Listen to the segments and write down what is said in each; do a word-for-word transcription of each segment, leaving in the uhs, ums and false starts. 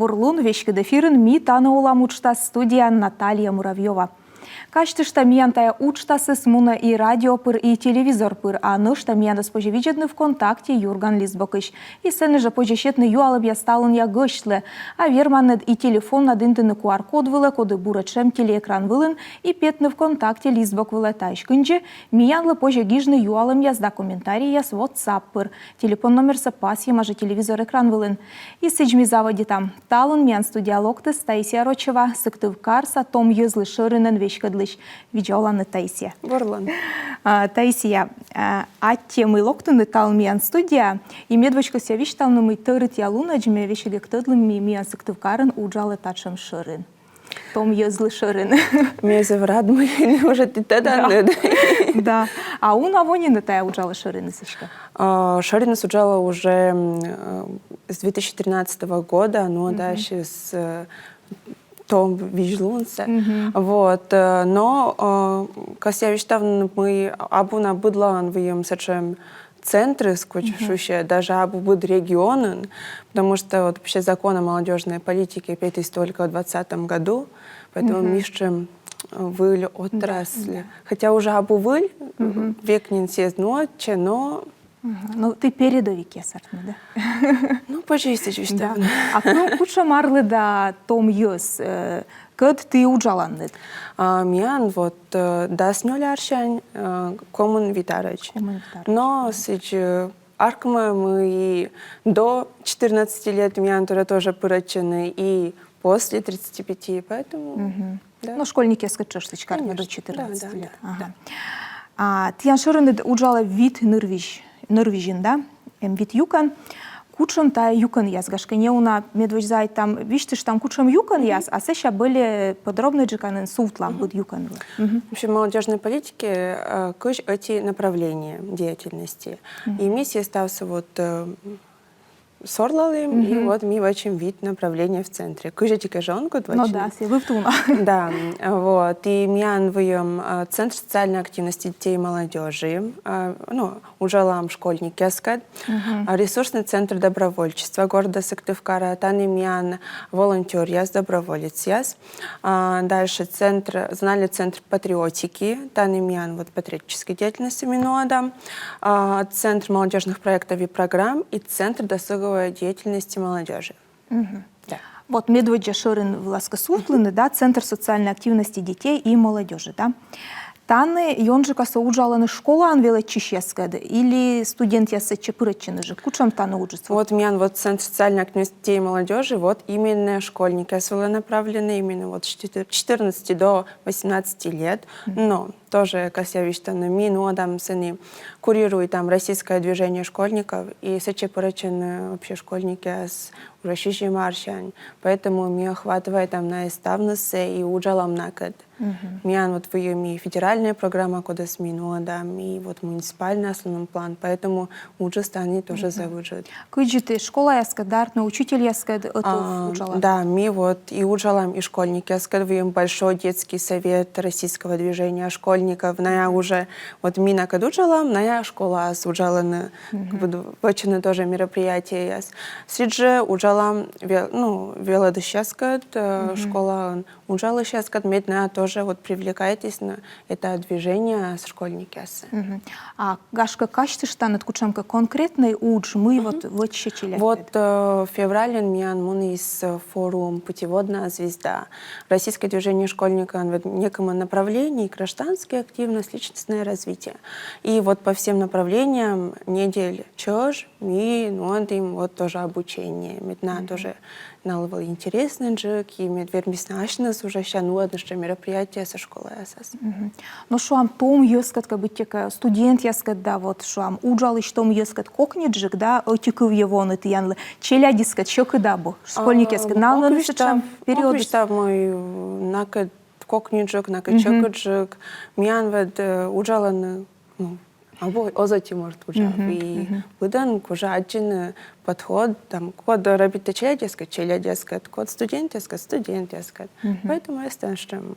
Бур лун, веськыд эфирын «Ми тані олам» уджтас, студияын Наталья Муравьёва. Казьтышта, миян тайӧ уджтасыс мунӧ и радио пыр, и телевизор пыр, а нӧшта миянӧс позьӧ видзӧдны ВКонтакте «Юрган» листбокысь. И сэні жӧ позьӧ сетны юалӧмъяс талунъя гӧсьтлы. А верманныд и телефоннад индыны QR-код вылӧ, коді буретш эм телеэкран вылын, и петны ВКонтакте листбок вылӧ. Таысь кындзи миянлы позьӧ гижны юалӧмъяс да комментарийяс WhatsApp пыр. Телефон номерсӧ пасйӧма жӧ телевизор экран вылын. И сідз, ми заводитам. Талун миян студияӧ локтіс Таисия Рочева, Сыктывкарса том йӧзлы шӧринӧн веськӧдлысь. Видза оланныд, Таисия. Бур лун. А, Таисия, а, аттьӧ, мый локтінныд талун миян студияӧ, и медводз кӧсъя висьтавны, мый тӧрытъя лунӧдз ме весиг эг тӧдлы, мый миян Сыктывкарын уджалӧ татшӧм шӧрин. Том йӧзлы шӧрин. Ме зэв рад, мый нӧшта ті тӧданныд. Да. А уна во нин тайӧ уджалӧ шӧриныс эськӧ? А, шӧриныс уджалӧ уже, м, э, с две тысячи тринадцатого года, ну, а дальше с, э, том визьлунсӧ. Вот, э, но, э, кӧсъя висьтавны, мый абу на быдлаын выйым сэтшӧм центрыс, кутшӧм шусьӧ, даже абу быд регионын, потому что вот вообще закон о молодёжной политике петіс только в двадцатом году, поэтому ми сэтшӧм, э, выль отрасль. Хотя уже абу выль, век нин сійӧ нуӧдчӧ, но... Ну, ті передовикъяс, артмӧ, да? Ну, позьӧ и сідз висьтавны. А ку-, кутшӧм арлыда том йӧз, э, кӧд ті уджаланныд? А, миян вот, э, дас нёль арсянь, э, комын вит арӧдз. Комын вит арӧдз. Но сідз, э, артмӧ, мый и до четырнадцати лет миян тура тоже пырӧдчӧны, и после тридцати пяти, поэтому, да. Но школьникъяскӧд тшӧтш, сідз кӧ, до четырнадцати лет. Конечно. Да, да, да. Ага. А тіян шӧриныд уджалӧ вит нырвизь, нырвизьын, да? Эм вит юкӧн. Кутшӧм тайӧ юкӧнъяс, гашкӧ, неуна медводз заводитам, висьтыштам, кутшӧм юкӧнъяс, а сэсся более подробнӧйджыка нин сувтлам быд юкӧнлы. В общем, в молодёжной политике, э, кызь ӧти направление деятельности. И ми сійӧс ставсӧ вот, э, сорлалім, и вот ми вӧчим вит направление в центре. Кызь ӧти кежонкуд вӧчим. Ну да, сійӧ вывті уна. Да, вот. И миян выйым, э, Центр социальной активности детей и молодёжи, э, ну, уджалам школьникъяскӧд. А, ресурсный центр добровольчества города Сыктывкара, тані миян волонтёръяс, доброволецъяс. А, дальше центр, зональный центр патриотики, тані миян вот патриотической деятельностьсӧ ми нуӧдам. А, центр молодёжных проектов и программ и центр досуговой деятельности молодёжи. Да. Вот медводдза шӧрин вылас кӧ сувтлыны, да, Центр социальной активности детей и молодёжи, да. Тані ёнджыкасӧ уджалӧны школаын велӧдчысьяскӧд или студентъяс сэтчӧ пырӧдчӧны жӧ? Кутшӧм тані уджыс? Вот миян вот Центр социальной активности детей и молодёжи, вот именно школьникъяс вылӧ направлены, именно вот с четыр-, четырнадцати до восемнадцати лет. Но тоже, кӧсъя висьтавны, ми нуӧдам сэні, курируйтам российское движение школьников, и сэтчӧ пырӧдчӧны вообще школьникъяс уже сизим арсянь. Поэтому ми охватывайтам найӧ ставнысӧ и уджалам накӧд. Миян вот выйым и федеральная программа, кодӧс ми нуӧдам, и вот муниципальный асланым план. Поэтому уджыс тані тоже зэв ыджыд. Кыдзи ті школаяскӧд, да, артмӧ, учительяскӧд ӧтув уджаланныд? Да, ми вот и уджалам и школьникъяскӧд, выйым Большой детский совет Российского движения школьников. Найӧ уже, вот ми накӧд уджалам, найӧ школаас уджалӧны, как бы, вӧчӧны тоже мероприятиеяс. Сідзжӧ уджалам ве-, ну, велӧдысьяскӧд, э, школаын уджалысьяскӧд, мед найӧ тоже вот привлекайтісны это движение с школьникъяссӧ. А гашкӧ, казьтыштанныд кутшӧмкӧ конкретнӧй удж, мый вот вӧчсьӧ челядькӧд? Вот, э, февральын миян муніс, э, форум «Путеводная звезда». Российское движение школьников, вот, некымын направлений: гражданская активность, личностное развитие. И вот по всем направлениям недель чӧж ми нуӧдім вот тоже обучение. Мед найӧ тоже, налы вӧлі интереснӧйджык, и мед вермисны асьныс уже сэсся нуӧдны сэтшӧм мероприятиесӧ школаясас. Но шуам, том йӧзкӧд кӧ, быттьӧкӧ студентъяскӧд да, вот шуам, уджалысь том йӧзкӧд кокниджык, да, ӧти кывйӧ воны тіянлы, челядьыскӧд сьӧкыд абу, школьникъяскӧд, а, налы нин сэтшӧм период. Мог висьтав, мый накӧд кокниджык, накӧд сьӧкыдджык. Миян ведь, э, уджалӧны, ну, абу оз ӧти морт уджав. И быдӧн кужӧ аддзыны подход, там, код робитӧ челядьыскӧд, челядьыскӧд, код студентъяскӧд, студентъяскӧд. Поэтому эстӧн сэтшӧм.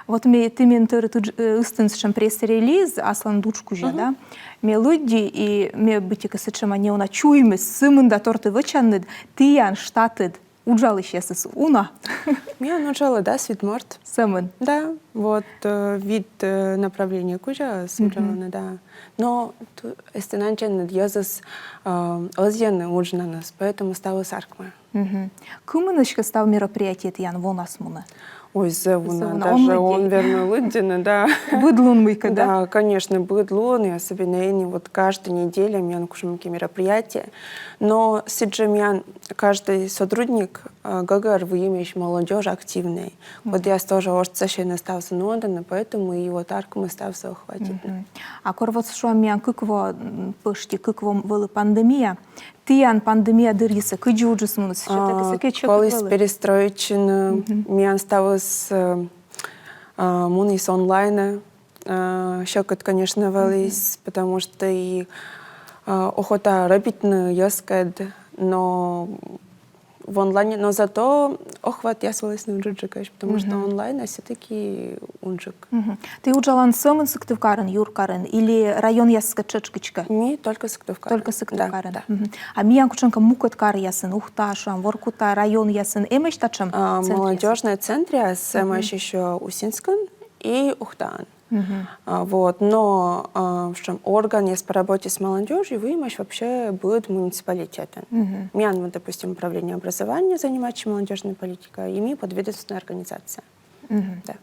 Вот ме, ті мен тӧрыт ыдж-, э, ыстін сэтшӧм пресс-релиз асланыд удж кузя, да? Ме лыдди, и ме быттьӧкӧ сэтшӧма неуна чуймис, сы мында тор ті вӧчанныд, тіян штатыд уджалысьясыс уна? Миян уджалӧ, да, вит морт. Сӧмын. Да, вот э, вит э, направление кузяыс уджалӧны, да. Но ту- эстынанчен йӧзыс э, ӧзйӧны уджнаныс, поэтому ставыс артмӧ. Мгм. Кымынысь кӧ став мероприятие тіян вонас мунӧ? Ой, зэв уна, Зэв уна. даже Он он лыддьӧй. Вермӧ лыддьыны, да. Быд лун мыйкӧ, да? Да, конечно, быд лун, и особенно ӧні вот каждая неделя миян кутшӧмкӧ мероприятие. Но сідз жӧ миян каждый сотрудник э, гӧгӧр выйым эськӧ молодёжь активнӧй. Вот я тоже ӧшинь ставсӧ нуӧдӧны, поэтому и вот артмӧ ставсӧ охватитны. А кор вот, шуам, миян кык во м, пӧшти, кык во вӧлі пандемия. Тіян пандемия дырйиыс кыдзи уджыс муніс? Всё-таки А, сыкӧд чӧкыд коліс вӧлі. Перестроитчыны, миян ставыс э, а, муніс онлайнӧ. Э, сьӧкыд, конечно, вӧліс, потому что и э, охота рӧбитны йӧзкӧд, но в онлайне, но зато охватъяс вӧліны унджыкӧсь, потому что онлайн, а всё-таки унджык. Мгм. Ті уджаланныд сӧмын Сыктывкарын, юркарын, или районъяскӧд тшӧтш кыдзкӧ? Ми только Сыктывкарын. Только Да, Сыктывкарын. Да. Мгм. А миян кутшӧмкӧ мукӧд каръясын, Ухта, шуам, Воркута районъясын эмӧсь татшӧм А, центръяс? Молодёжный центръяс эмӧсь ещё Усинскын и Ухтаын. А, вот, но а, в общем, органъяс по работе с молодёжью выйымӧсь вообще быд муниципалитетын. Миян, вот, допустим, управление образования занимается молодёжной политикой, и ми подведомственная организация. Да.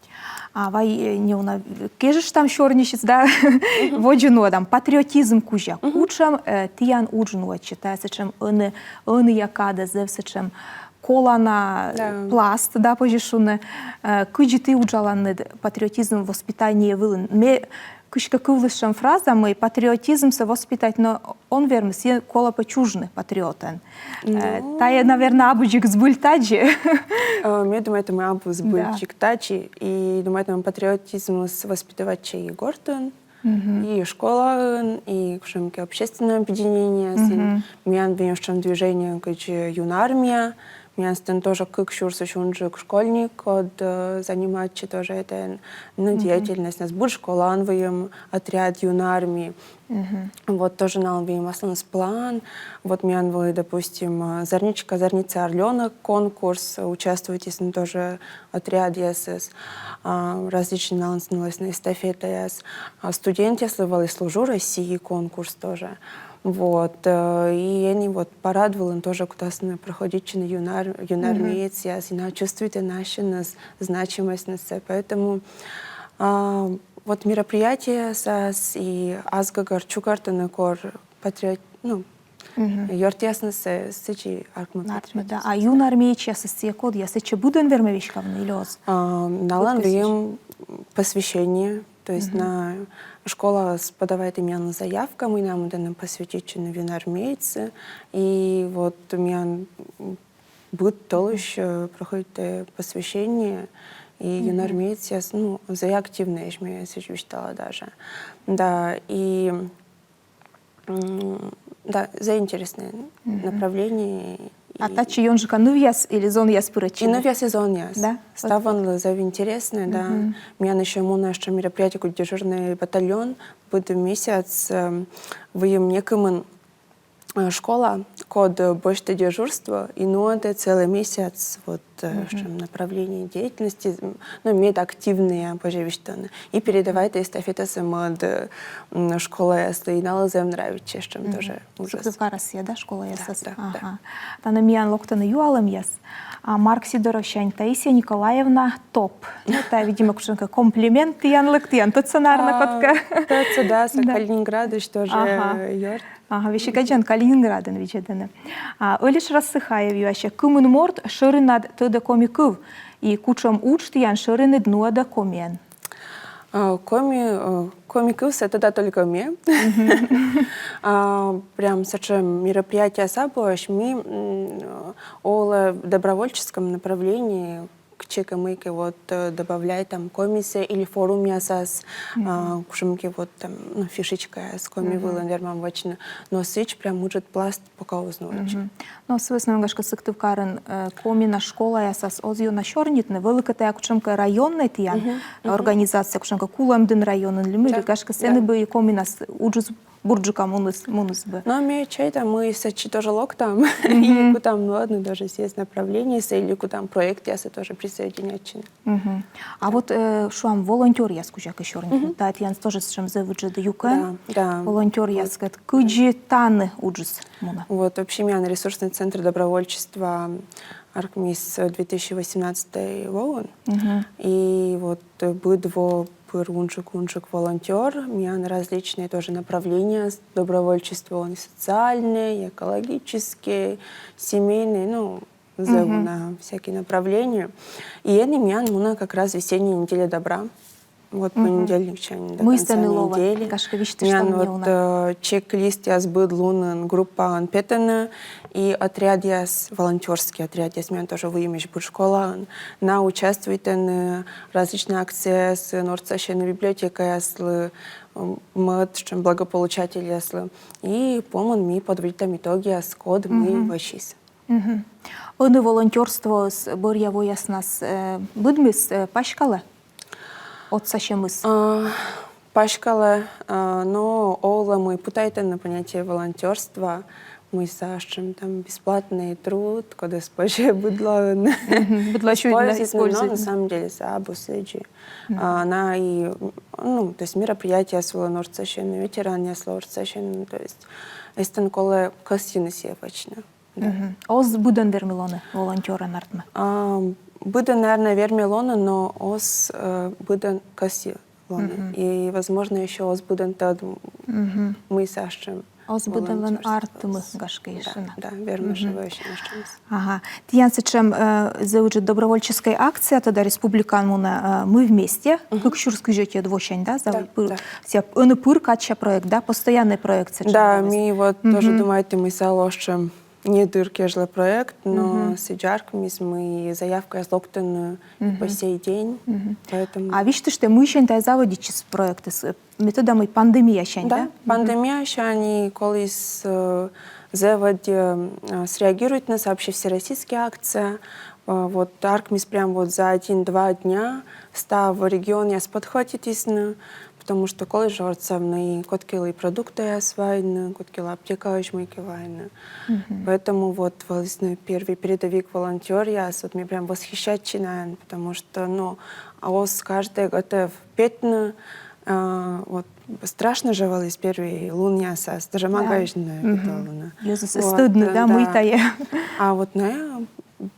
А вай э, неуна кежыштам сёрнисьыс, да, водзӧ нуӧдам патриотизм кузя. Кутшӧм э, тіян удж нуӧдчӧ, тайӧ сэтшӧм ӧні, ӧнія кадӧ зэв сэтшӧм колана Да. пласт, да, позьӧ шуны. Э, кыдзи ті уджаланныд патриотизм воспитание вылын? Ме кыськӧ кывлі сэтшӧм фраза, мый патриотизмсӧ воспитать, но он вермы, сійӧ колӧ пӧ чужны патриотӧн. Э, Тайӧ, наверно, абу дзик збыль тадзи. Э, Ме думайта, мый абу збыль дзик тадзи, и думайта, мый патриотизмыс воспитывайтчӧ и гортын, и школаын, и кутшӧмкӧ общественное объединение, сэн миян выйым сэтшӧм движение, кыдзи Юнармия, миян сэн тоже кык сюрсысь унджык школьник, код э, занимайтчӧ тоже это, ну, деятельность. У нас быд школаын выйым отряд Юнармии. Вот тоже налӧн выйым асланыс план. Вот миян вӧлі, допустим, э, «Зарничка, зарница, орлёнок» конкурс, э, участвуйтісны тоже отрядъясыс. А, различнӧй налӧн сэн вӧлісны эстафетаяс. А студентъяслы вӧлі «Служу России» конкурс тоже. Вот. Э, и ӧні вот парад вылын тоже кутасны проходитчыны юнар-, юнармеецъяс, и на чувствуйтӧны ассьыныс значимостьнысӧ. Поэтому а, вот мероприятиеясас и ас гӧгӧр чукӧртны кор патриот-, ну, ёртъяснысӧ, сідзи артмӧ. Артмӧ, да. А юнармеецъясыс сійӧ кодъяс, сэтчӧ быдӧн вермӧ веськавны или оз? А, налӧн выйым посвящение, то есть на школаыс подавайтӧ миянлы заявка, мый намӧдӧны посвятитчыны в юнармейцы, и вот миян быд тӧлысь э, проходитӧ посвящение, и юнармеецъяс, ну, зэв активнӧйӧсь, ме сідз висьтала даже. Да, и м, да, зэв интереснӧй направление. А татчӧ ёнджыка нывъяс или зонъяс пырӧдчӧны? И нывъяс, и зонъяс. Да? Ставӧн лоӧ зэв интереснӧй, да. Миян ещё мунӧ сэтшӧм мероприятие, кодь дежурный батальон, быд месяц э, выйым некымын э, школа, код э, босьтӧ дежурство и нуӧдӧ целый месяц вот э, сэтшӧм направление деятельности, м, ну, медактивные, позьӧ висьтавны. И передавайтӧ эстафетасӧ мӧд э, м, школаяслы, и налы зэв нравитчӧ, сэтшӧм тоже ужас. Сыктывкарас сійӧ, да, школаясас? Да, да, да. Тані миян локтӧны юалӧмъяс. А, Марк Сидоровсянь Таисия Николаевна топ. Ну, тайӧ, видимо, кутшӧмкӧ комплимент тіянлы, тіян тӧдса, наверно, кодкӧ. Тӧдса, да, со Калининградысь тоже э, ёрт. Ага, весиг аддзан, Калининградын видзӧдӧны. А, Ӧльӧш Рассыхаев юасьӧ: кымын морт шӧринад тӧдӧ коми кыв, и кутшӧм удж тіян шӧриныд нуӧдӧ комиӧн? А, коми, э, коми кывсӧ тӧда только ме. А, прям сэтшӧм мероприятиеяс абуӧсь, ми м, олӧ в добровольческом направлении, кытчӧкӧ мыйкӧ вот э, добавляйтам комисӧ или форумъясас, а, кутшӧмкӧ вот там, ну, фишечкаяс коми вылын вермам вӧчны. Но сідз прям ыджыд пласт пока оз нуӧдчы. Но сы вӧсна мый, гашкӧ, Сыктывкарын э, комиӧн школаясас оз ёна сёрнитны, вӧлі кӧ тайӧ кутшӧмкӧ районнӧй тіян организация, кутшӧмкӧ Кулӧмдін районын ли мый ли, гашкӧ, сэні бы и комиӧнас уджыс бурджыка муніс, муніс бы. Но ме чайта, мый сэтчӧ тоже локтам. И кутам, ну ладно, даже съезд направлениесӧ или кутам проектъясӧ тоже присоединитчыны. Мгм. А вот, э, шуам, волонтёръяс кузя кӧ сёрнитны. Да, тіяныс тоже сэтшӧм зэв ыджыд юкӧн. Да, да. Волонтёръяскӧд. Кыдзи тані уджыс мунӧ? Вот, вообще, миян ресурсный центр добровольчества аркмис две тысячи восемнадцатый воын. Мгм. И вот, э, быд во пыр унджык-унджык волонтёр, миян различные тоже направления с-, добровольчества, он и социальные, и экологические, семейные, ну, зэв уна всякие направления. И ӧні миян мунӧ как раз весенняя неделя добра. Вот понедельник чайны до конца недели. Мый сэні лоӧ? Гашкӧ, висьтышт. Миян вот, э, чек-листъяс быд лунын группаын петӧны, и отрядъяс, волонтёрские отрядъяс, миян тоже выйым эсь быд школаын, на участвуйтӧны различные акцияясын, ортсасьӧны библиотекаяслы, м, мӧд, сэтшӧм благополучательяслы. И помын ми подводитам итогъяс, код мый вӧчис. Мгм. Ӧні волонтёрствоыс бӧръя вояснас, э, быдмис, э, паськалӧ? Отсасьӧмыс. А, паськалӧ, а, но овлӧ, мый путайтӧны понятие волонтёрства, мый сэтшӧм там бесплатный труд, кодӧс позьӧ быдлаын. Мгм. Быдлаын используйтны, но на самом деле сійӧ абу сідзи. А, на и, ну, то есть мероприятияяс вылын ортсасьӧны, ветеранъяслы ортсасьӧны, то есть эстӧн колӧ кӧсйыны сійӧ вӧчны. Да. Мгм. Оз быдӧн вермы лоны волонтёрӧн артмӧ? А, быдӧн, наверное, вермӧ лоны, но оз, э, быдӧн кӧсйы лоны. Мгм. И, возможно, ещё оз быдӧн тӧд, м, мый сэтшӧм. Оз быдӧнлӧн артмы, гашкӧ, ещё на. Да, вермӧ жӧ вӧчны сэтшӧмыс. Ага. Тіян сэтшӧм, э, зэв ыджыд добровольческӧй акция, тӧда, республикаын мунӧ, э, «Мы вместе». Мгм. Кык сюрс кызь ӧтиӧд восянь, да? Да, да. Сійӧ ӧні пыр кадся проект, да? Постоянный проект сэтшӧм. Да, ми вот тоже думайтім, мый сійӧ лоӧ сэтшӧм недыр кежлӧ проект, но сідз аркмис, мый заявкаяс локтӧны по сей день. Мгм. Поэтому... А висьтышт, мыйсянь тайӧ заводитчис проектыс? Ме тӧда, мый пандемиясянь, да? Да, пандемиясянь, и коліс, э, зэв ӧдйӧ, э, среагируйтны, вообще всероссийская акция. Э, вот аркмис прям вот за один-два дня став регионъяс подхватитісны, потому что коліс жӧ ортсавны и кодкӧлы и продуктъяс вайны, кодкӧлы аптекаысь мыйкӧ вайны. Мгм. Поэтому вот вӧлісны первый передовик волонтёръяс, вот ми прям восхищайтчим найӧн, потому что, ну, оз каждый готов петны, а, вот страшно жӧ вӧліс первый лунъясас, даже магаысь на петавны. Йӧзыс эз тӧдны, да, мый тайӧ. А вот найӧ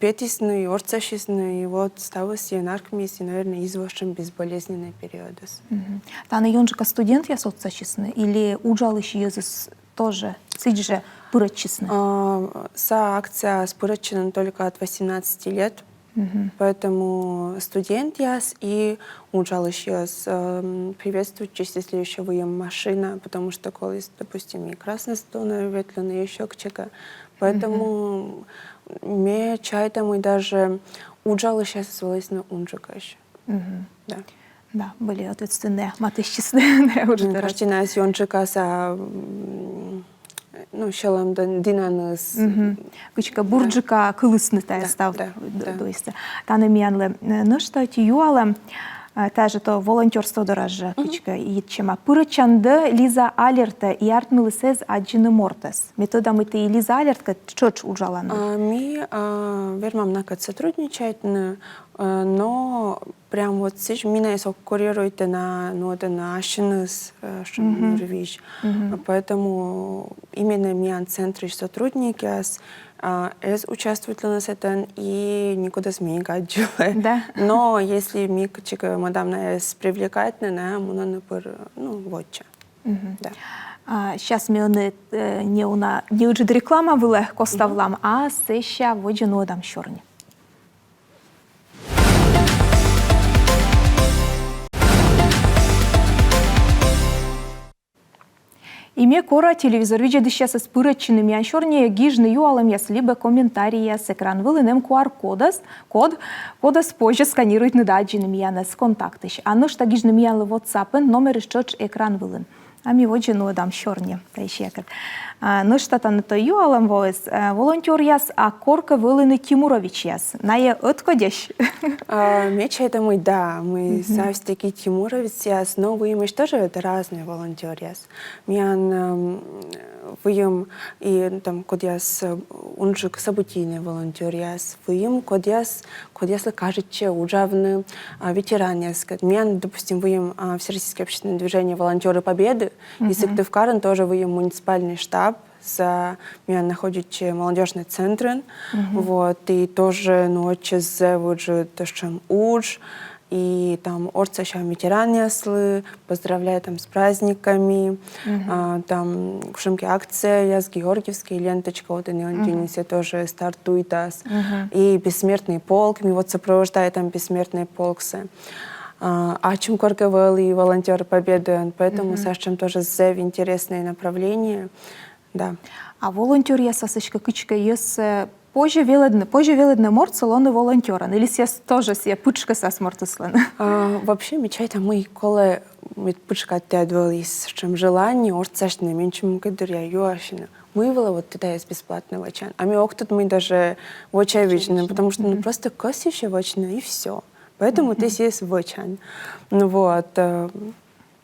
петісны и ортсасисны, и вот ставыс сійӧн аркмис, и, наверное, эз во сэтшӧм безболезненный периодыс. Мгм. Тані ёнджыка студентъяс ортсасисны или уджалысь йӧзыс тоже сідз жӧ пырӧдчисны? А, сійӧ акцияас пырӧдчӧны только от восемнадцати лет. Мгм. Поэтому студентъяс и уджалысь йӧз, эм, приветствуйтчис, если ещё выйым машина, потому что коліс, допустим, и Красностонаӧ ветлыны, и ещё кытчӧкӧ. Поэтому ме чайта, мый даже уджалысьясыс вӧлісны унджыкӧсь. Мгм. Да. Да, более ответственнӧя матыстчисны. М, удждорас. Почти на ёнджыкасӧ, м, ну, сьӧлӧм дин-, дінаныс. Мгм. Кыдзкӧ бурджыка кылісны тайӧ став, да, да, д-, да, дойсӧ. Тані миянлы, э, нӧшта ӧти юалӧм, э, тайӧ жӧ то волонтёрство дорас жӧ, мгм, кыдзкӧ йитчӧма. Пырӧдчан-ӧ Лиза Алертӧ и артмыліс-ӧ эз аддзыны мортӧс? Ме тӧда, мый ті Лиза Алерткӧд тшӧтш уджаланныд. А, ми, а, вермам накӧд сотрудничайтны, э, но прям вот сідз, ми найӧс ог курируйтӧ на, ну, вот на ассьыныс, э, сэтшӧм нырвизь. Мгм. А поэтому именно миян центрысь сотрудникъяс, а, эз участвуйтлыны сэтӧн и некодӧс ме эг аддзывлы. Да. Но если ми кыдзкӧ мӧдам найӧс привлекайтны, найӧ мунӧны пыр, ну, вотчӧ. Мгм. Да. А, сейчас ми ӧні, э, неуна, неыджыд реклама вылӧ коставлам, а сэсся водзӧ нуӧдам сёрни. И ме кора телевизор видзӧдысьясӧс пырӧдчыны миян сёрниӧ, гижны юалӧмъяс либӧ комментарийяс экран вылын эм Q R-кодыс, код, кодӧс позьӧ сканируйтны да аддзыны миянӧс Контактысь. А нӧшта гижны миянлы WhatsApp-ын, номерыс тшӧтш экран вылын. А ми водзӧ нуӧдам сёрни, таысь якӧд. А, нӧшта тані тай юалӧм воис, а, волонтёръяс, а коркӧ вӧліны Тимуровичъяс? Найӧ ӧткодьӧсь? А, ме чайта, мый да, мый всё-таки Тимуровичъяс, но выйым эсь тоже ведь разнӧй волонтёръяс. Миян, эм, выйым и, ну, там, кодъяс, э, унджык событийнӧй волонтёръяс, выйым кодъяс, кодъяслы кажитчӧ уджавны, а, ветеранъяскӧд. Миян, допустим, выйым, а, Всероссийское общественное движение «Волонтёры Победы», и Сыктывкарын тоже выйым муниципальный штаб, сэсся миян находитчӧ молодёжнӧй центрын. Вот, и тоже, ну, ӧтчыд зэв ыджыд тӧшчӧм удж, и там отсасям ветеранъяслы, поздравляем там с праздниками, а, там кутшӧмкӧ акцияяс, георгиевская ленточка, вот, и он тоже стартуйтас. И Бессмертный полк, ми вот сопровождаем там Бессмертный полксӧ. А, ачым коркӧ вӧлі и «Волонтёры Победы», поэтому сэтшӧм тоже зэв интереснӧй направление. Да. А волонтёръясас эськӧ кыдзкӧ йӧзсӧ позьӧ велӧдны, позьӧ велӧдны мортсӧ лоны волонтёрӧн, или сійӧ тоже сійӧ пытшкӧсас мортыслӧн? А, вообще, ме чайта, мый колӧ, мед пытшкӧстӧ вӧлі сэтшӧм желание отсасьны, менсьым кӧ дырйи юасьны, мый вылӧ вот тэ тайӧс бесплатно вӧчан. А ме ог тӧд, мый даже вочавидзны, потому что, ну, просто кӧсйыссьӧ вӧчны, и всё. Поэтому тэ сійӧс вӧчан. Ну вот, э,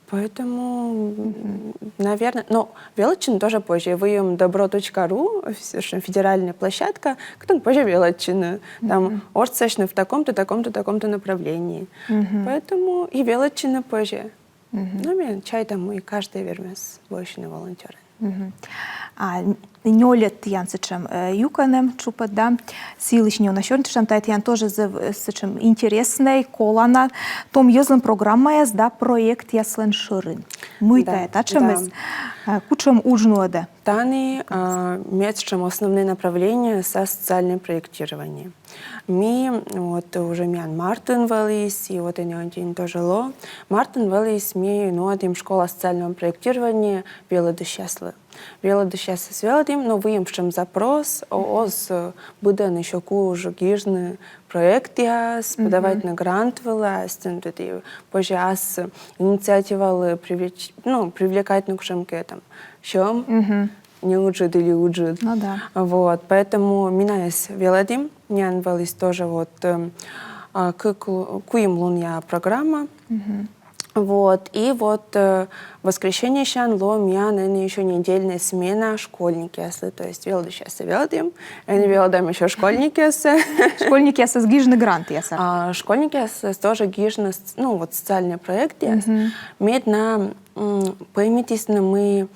поэтому, м, наверное, но велӧдчыны тоже позьӧ. Выйым добро точка ру, ф-, федеральная площадка, кытӧн позьӧ велӧдчыны. Там отсасьны в таком-то, таком-то, таком-то направлении. Поэтому и велӧдчыны позьӧ. Но ме чайта, мый каждӧй вермас вӧчны волонтёрӧн. А нёльӧд тіян сэтшӧм, э, юкӧн эм, тшупӧд, да, сы йылысь нин уна сёрнитыштам, тайӧ тіян тоже зэв, э, сэтшӧм интереснӧй, колана том йӧзлӧн программаяс да проектъяслӧн шӧрин. Мый тайӧ, татшӧмыс, э, кутшӧм удж нуӧдӧ? Тані, а, мед сэтшӧм основное направление — со-, социальное проектирование. Ми вот уже миян мартын вӧліс, и вот ӧні, ӧні тоже лоӧ. Мартын вӧліс, ми нуӧдім школа социального проектирования велӧдысьяслы. Велӧдысьясӧс велӧдім, но выйым сэтшӧм запрос, о-, оз, э, быдӧн ещё куж гижны проектъяс, подавайтны грант вылӧ, а сэтӧн тӧдӧ, позьӧ ас инициативалы привлечь, ну, привлекать, ну, кутшӧмкӧ там сьӧм, неыджыд или ыджыд. Ну да. Вот, поэтому ми найӧс велӧдім, миян вӧліс тоже вот, эм, а, кык лу-, куим лунъя программа. Вот, и вот, э, воскресеньесянь лоӧ миян ӧні ещё недельная смена школьникъяслы, то есть велӧдысьяссӧ велӧдім, ӧні велӧдам ещё школьникъяссӧ. Школьникъясӧс гижны грантъясӧ? А, школьникъясӧс тоже гижны, с-, ну, вот социальный проектъяс. Мед на, м, пӧймитісны, мый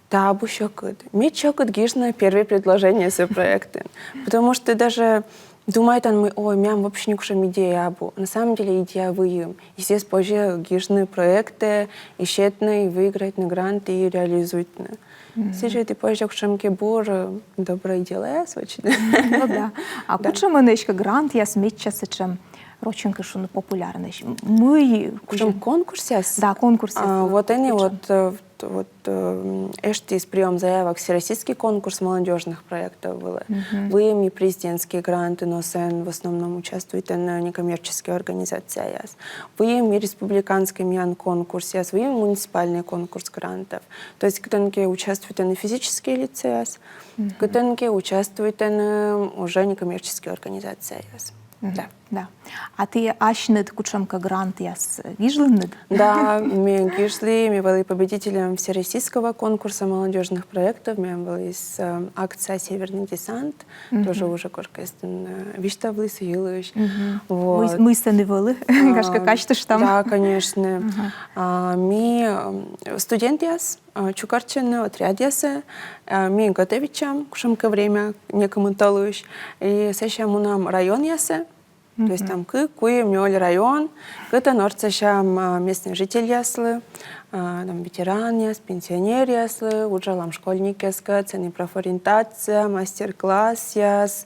тайӧ абу сьӧкыд. Мед сьӧкыд гижны первой предложениесӧ проектын. Потому что даже думайтан, мый, ой, миян вообще некутшӧм идея абу. На самом деле идея выйым. И сійӧс позьӧ гижны проектӧ, и сетны, и выиграйтны грант, и реализуйтны. Сідз жӧ ті позьӧ кутшӧмкӧ бур, э, добрӧй делӧяс вӧчны. Ну да. А кутшӧм нӧ эськӧ грантъяс медся сэтшӧм, рочӧн кӧ шуны, популярнӧйӧсь? Мый кутшӧм конкурсъяс? Да, конкурсъяс. А, вот ӧні вот, э, вот, э, эштіс приём заявок — всероссийский конкурс молодёжных проектов вылӧ. Выйым и президентские гранты, но сэн в основном участвуйтӧны некоммерческие организацияяс. Выйым и республиканскӧй миян конкурсъяс, выйым муниципальный конкурс грантов. То есть кытӧнкӧ участвуйтӧны физические лицаяс, кытӧнкӧ участвуйтӧны уже некоммерческие организацияяс. Да. Да. А ті асьныд кутшӧмкӧ грантъяс гижлінныд? Да, ме гижлі, ме вӧлі победителем всероссийского конкурса молодёжных проектов, миян вӧліс, э, акция «Северный десант», тоже уже коркӧ эстын, э, висьтавлі сы йылысь. Вот. Мый, мый сэні вӧлі? Гашкӧ, казьтыштам. Да, конечно. А, ми, м, студентъяс, а, чукӧртчӧны отрядъясӧ, а, ми готовитчам кутшӧмкӧ время, некымын толысь, и сэсся мунам районъясӧ, то есть там кык, куим, нёль район, кытӧн отсасям, а, местнӧй жительяслы, а, там, ветеранъяс, пенсионеръяслы, уджалам школьникъяскӧд, сэні профориентация, мастер-классъяс,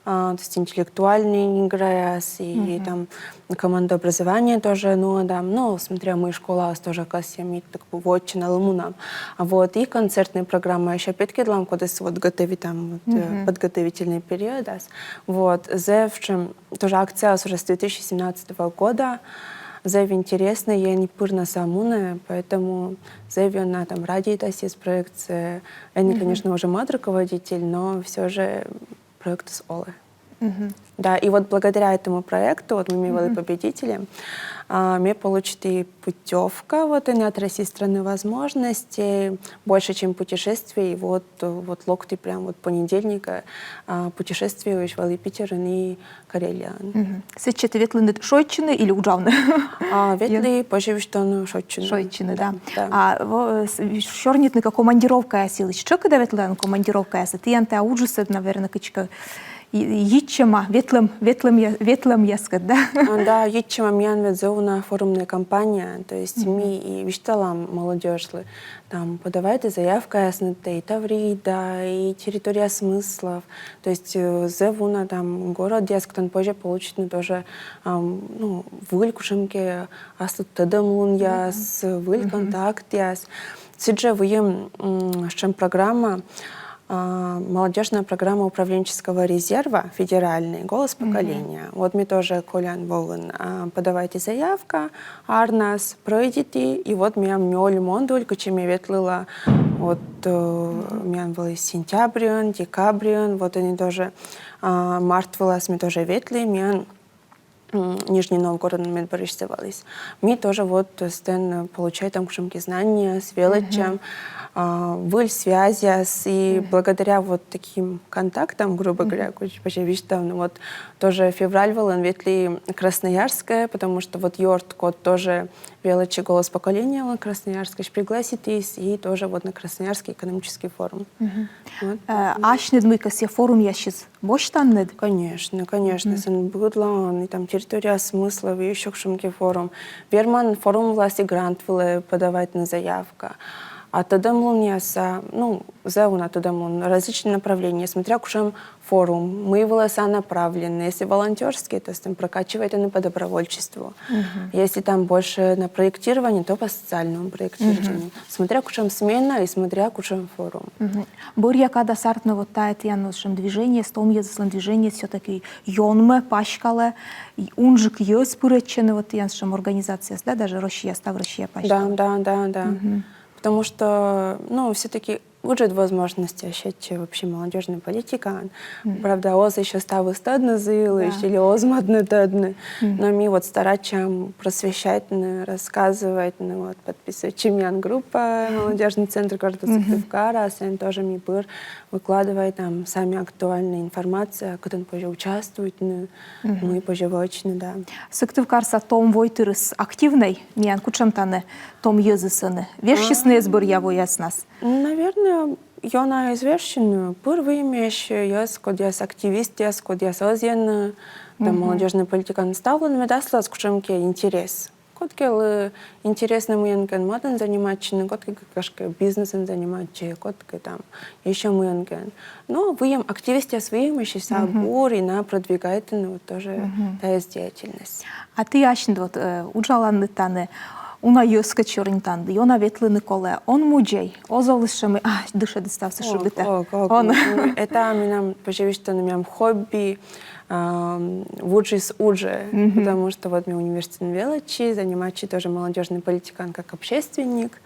а, то есть интеллектуальнӧй играяс, и, и там командообразование тоже нуӧдам, ну, смотря мый школаас тоже кӧсъям, и так вотчыналӧ мунам. А вот, и концертнӧй программаяс опять-таки лоам, кодӧс вот готовитам, вот, э, подготовительный периодас. Вот, зэв сэтшӧм тоже акцияяс уже с две тысячи семнадцатого года. зэв интереснӧ, и ӧні пыр на сӧмын, поэтому зэв ёна там радейтасис проектсӧ. Ӧні, конечно, уже мӧд руководитель, но всё же проектыс олӧ. Да, и вот благодаря этому проекту, вот ми вӧлім победителем, а, ме получиті путёвка, вот ӧні от России страны возможностей, больше, чем путешествий, и вот, э, вот локті прям вот понедельника, а, путешествующий вӧлі Питерын и Карелияын. Сэтчӧ ті ветлінныд шойччыны или уджавны? А, ветлі, позьӧ висьтавны, шойччыны. Шойччыны, да. Да. А во-, э, с-, ви-, сёрнитны кӧ командировкаяс йылысь, тшӧкыда ветлӧны командировкаясӧ, тіян тайӧ уджыс, наверно, кыдзкӧ и-, йитчӧма ветлӧм, ветлӧмъя-, ветлӧмъяскӧд, да? А, да, йитчӧма, миян ведь зэв уна форумная кампания, то есть ми и висьталам молодёжлы, там, подавайте заявкаяснытӧ и Таврида, и Территория смыслов, то есть, э, зэв уна там городъяс, кытӧн позьӧ получитны тоже, ам, ну, выль кутшӧмкӧ аслыд тӧдӧмлунъяс, выль контактъяс. Сідзжӧ выйым, м, сэтшӧм программа, а, молодёжная программа управленческого резерва федеральный «Голос поколения». Вот ми тоже колян воын, а, подавайте заявка, арнас, пройдиті, и вот миян нёль модуль, кытчӧ ми ветлылам, вот, э, миян вӧлі сентябрын, декабрын, вот ӧні тоже, а, март вылас ми тоже ветлім, миян м, Нижний Новгородын медбӧрысь сӧваліс. Ми тоже вот, э, сэтӧн, э, получайтам кутшӧмкӧ знания, велӧдчам, а, выль связьяс, и благодаря вот таким контактам, грубо говоря, кутшӧм позьӧ висьтавны, вот тоже февраль вылын ветлі Красноярскӧ, потому что вот ёрт, код тоже велӧдчӧ «Голос поколения», он Красноярскысь пригласитіс, и тоже вот на Красноярский экономический форум. Вот. Э, асьныд мыйкӧ сійӧ форумъясысь босьтанныд? Конечно, конечно, сэн быдлаын, и там «Территория смыслов», и ещё кутшӧмкӧ форум. Верман форум вылас и грант вылӧ подавайтны заявка. А тӧдӧмлунъяс, а, ну, зэв уна тӧдӧмлун, различные направления, смотря кутшӧм форум, мый вылӧ сійӧ направленный. Если волонтёрский, то есть там прокачивайтны по добровольчеству. Если там больше на проектирование, то по социальному проектированию. Смотря кутшӧм смена и смотря кутшӧм форум. Бӧръя кадас артмӧ, вот тайӧ тіян вот сэтшӧм движениеыс, том йӧзыслӧн движениеыс всё-таки ёнмӧ, паськалӧ, и унджык йӧз пырӧдчӧны вот тіян сэтшӧм организацияс, да, даже Россия, став Россия паськалӧ. Да, да, да, да. Потому что, ну, всё-таки ыджыд возможностьяс сетчӧ вообще молодёжнӧй политикаын. Правда, оз ещё ставыс тӧдны сы йылысь, или оз мӧдны тӧдны. Но ми вот старайтчам просвещайтны, рассказывайтны, вот, подписывайтчы миян группа, молодёжный центр города Сыктывкара, сэн тоже ми пыр выкладывайтам самая актуальная информация, кытӧн позьӧ участвуйтны, мый позьӧ вӧчны, да. Сыктывкарса том войтырыс активнӧй, миян кутшӧм тані том йӧзыс ӧні? Вежсисны эз бӧръя вояснас? Наверное, ёна эз вежсьыны, пыр выйым эшшӧ йӧз, кодъяс активистъяс, кодъяс ӧзйӧны, там, молодёжнӧй политикаын, ставлӧн ведь аслас кутшӧмкӧ интерес. Кодкӧлы интереснӧ мыйӧнкӧ мӧдӧн заниматчыны, кодкӧ, гашкӧ, бизнесӧн заниматчӧ, кодкӧ там ещё мыйӧнкӧ. Но выйым, активистъяс выйым эшшӧ сійӧ бур, и на продвигайтны вот тоже тайӧ деятельность. А ті асьныд вот, э, уджаланныд тані, уна йӧзкӧд сёрнитанныд, ёна ветлыны колӧ, он мудзӧй, оз олы сэтшӧм, а, дышӧдыд ставсӧ шыбитан? Ог, ог, ог. Он. М, это менам, позьӧ висьтавны, менам хобби, ам, вуджис уджӧ, потому что вот ме университетын велӧдчи, заниматчи тоже молодёжной политикаӧн как общественник.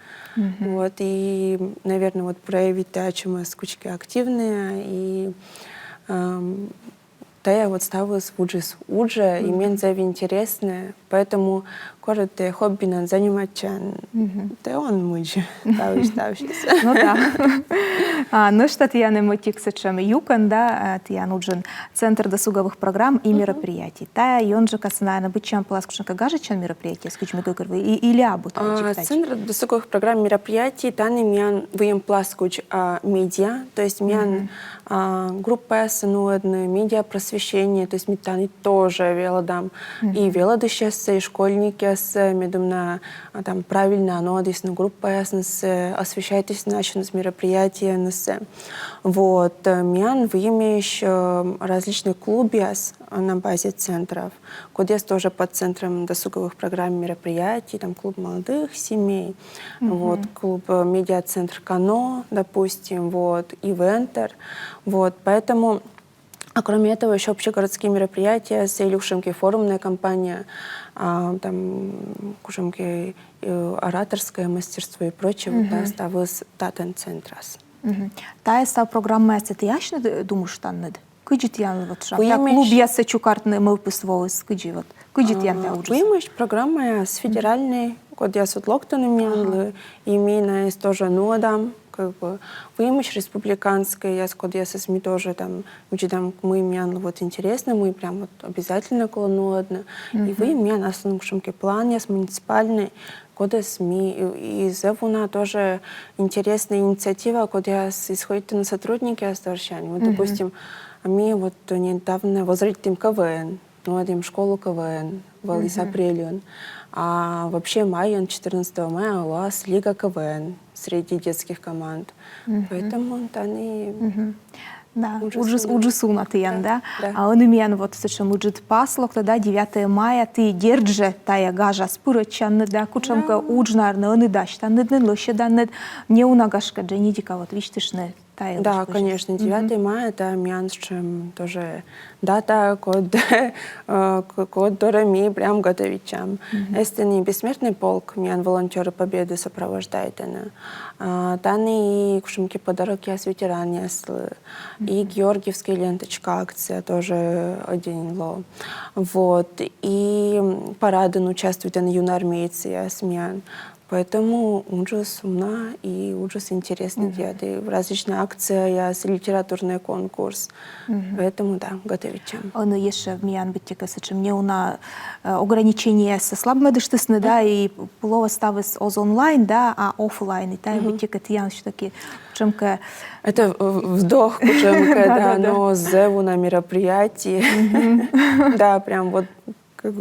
Вот, и, наверное, вот проявитны ачымӧс кутшӧмкӧ активнӧйӧсь, и, ам, тайӧ вот ставыс вуджис уджӧ, и мен зэв интереснӧ, поэтому кор тэ хоббинад заниматчан, тэ он мудз, ставыс, ставыс. Ну да. А, нӧшта тіян эм ӧтик сэтшӧм юкӧн, да, а, тіян уджын Центр досуговых программ и мероприятий. Тайӧ ёнджыкасӧ, наверно, быдсяма пӧлас кутшӧмкӧ гажӧдчан мероприятиеяс, кыдз ме гӧгӧрвои, и-, или абу тайӧ? А, Центр досуговых программ и мероприятий, тані миян выйым пласкудз, а, медиа, то есть миян, а, группаясӧ нуӧдны, медиапросвещение, то есть ми тані тоже велӧдам и велӧдысьяссӧ, и школьникъяссӧ, медым на, а, там правильнӧя нуӧдісны группаяснысӧ, освещайтісны асьныс мероприятиенысӧ. Вот, э, миян выйым эшшӧ, э, различнӧй клубъяс, э, на базе центров, кодъяс тоже под центром досуговых программ, мероприятий, там клуб молодых семей, вот, клуб, э, медиацентр «Кано», допустим, вот, «Ивентер». Вот, поэтому А кроме этого, еще общегородские мероприятия, с Илюшенки форумная кампания, а, там, кучӧмкӧ, э, ораторское мастерство и прочее, вот, да, ставыс татӧн центрас. Мгм. Тайӧ став программаяссӧ ті асьныд думыштанныд? Кыдзи тіянлы вот шуам, тайӧ клубъяссӧ чукӧртны мӧвпыс воис, кыдзи вот, кыдзи тіян тайӧ уджыс? Выйымӧсь программаяс федеральнӧй, кодъяс вот локтӧны миянлы, и ми найӧс тоже нуӧдам, как бы, выйымӧсь республиканскӧйяс, кодъясӧс ми тоже там видзӧдам, мый миянлы вот интереснӧ, мый прям вот обязательно колӧ нуӧдны. И выйым миян аслыным кучӧмкӧ планъяс муниципальнӧй, кодӧс ми, и, и зэв уна тоже интересная инициатива, кодъяс исходитӧны сотрудникъяс дорсянь. Вот, допустим, ми вот недавно возродитім КВН, нуӧдім школу КВН вӧлі апрельын. А вообще майын, четырнадцатого мая, лоас Лига КВН среди детских команд. Поэтому тані... Да, уджыс, уджыс уна тіян, да? Да. А ӧні миян вот сэтшӧм ыджыд пас локтӧ, да, девятое мая, ті дерт жӧ тайӧ гажас пырӧдчанныд, да, кучӧмкӧ удж, наверно, ӧні дасьтанныд нин, лӧсьӧданныд, неуна, гашкӧ, дженьыдика вот висьтыштны тайӧ. Да, конечно, девятое мая — это миян сэтшӧм тоже дата, код, э, к-, код дорӧ ми прям готовитчам. Эстӧн и Бессмертный полк, миян волонтёры Победы сопровождайтӧны. А, тані и кучӧмкӧ подарокъяс ветеранъяслы, и Георгиевская ленточка акция тоже ӧдйӧ нин лоӧ. Вот. И парадын участвуйтӧны юнармеецъяс миян. Поэтому уджыс уна и уджыс интереснӧй, да, и различные акцияяс, литературный конкурс. Поэтому, да, готовитчам. Ӧні ещӧ миян быттьӧкӧ сэтшӧм неуна, э, ограничениеяс слабӧмӧдыштісны, да, и лоӧ ставыс оз онлайн, да, а офлайн, и тайӧ быттьӧкӧ тіян всё-таки кучӧмкӧ... Это, э, вдох кучӧмкӧ, да, но зэв уна мероприятие. Да, прям вот как,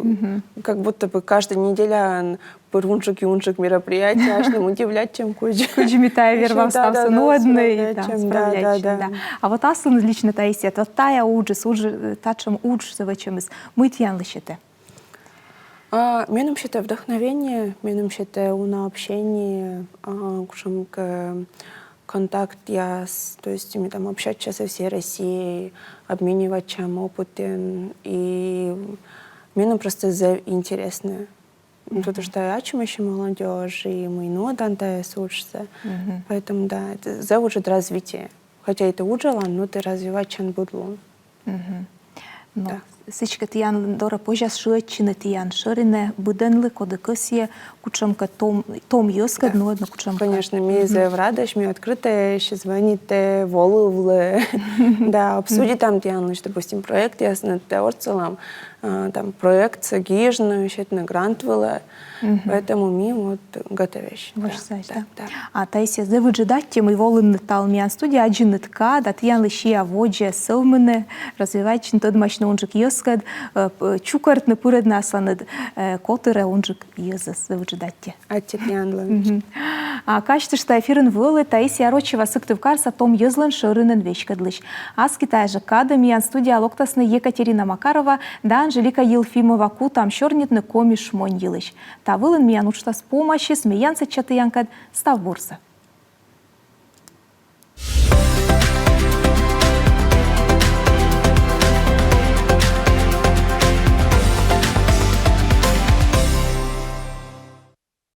как будто бы каждая неделя пыр унджык и унджык мероприятие, аж ным удивляйтчӧм, кыдз... Кыдз ми тайӧ вермам ставсӧ нуӧдны и, да, справляйтчыны, да. А вот аслыныд лично, Таисия, вот тайӧ уджыс, удж, татшӧм уджсӧ вӧчӧмыс, мый тіянлы сетӧ? А, меным сетӧ вдохновение, меным сетӧ уна общение, а, кучӧмкӧ контактъяс, то есть ми там общаться со всей Россией, обмениваться опытом, и меным просто зэв интереснӧ. Ну, потому что ачымӧсь молодёжь, и мый нуӧдан тайӧ уджсӧ. Поэтому, да, это зэв ыджыд развитие. Хотя это уджалан, но тэ развивайтчан быд лун. Но сідзкӧ, тіян дорӧ позяс шыӧдчыны тіян шӧринӧ быдӧнлы, коді кӧсйӧ кучӧмкӧ том, том йӧзкӧд нуӧдны кучӧмкӧ. Конечно, ми зэв радӧсь, ми открытӧсь, звонитӧ волывлы. Да, обсудитам тіянлысь, допустим, проектъясным, тэ отсылам, а, там, проектсӧ гижны, сетны грант вылӧ. Поэтому ми вот готовитчам. Вӧсясьӧ, да. А, Таисия, зэв ыджыд аттьӧ, мый волінныд талун миян студияӧ, аддзинныд кад, а тіянлы сиа водзӧ сӧвмыны, развивайтчыны, тӧдмасьны унджык йӧзкӧд, э, п-, чукӧртны, пырӧдны асланыд, э, котырӧ унджык йӧзӧс. Зэв ыджыд аттьӧ. Аттьӧ тіянлы. А, казьтышта, эфирын вӧлі Таисия Рочева, Сыктывкарса том йӧзлӧн шӧринӧн веськӧдлысь. Аски тайӧ жӧ кадӧ миян студияӧ локтасны Екатерина Макарова да Анжелика Елфимова, кутам сёрнитны коми шмонь йылысь. Та вылын миян уджтас помасис, ме янсӧдча тіянкӧд, став бурсӧ.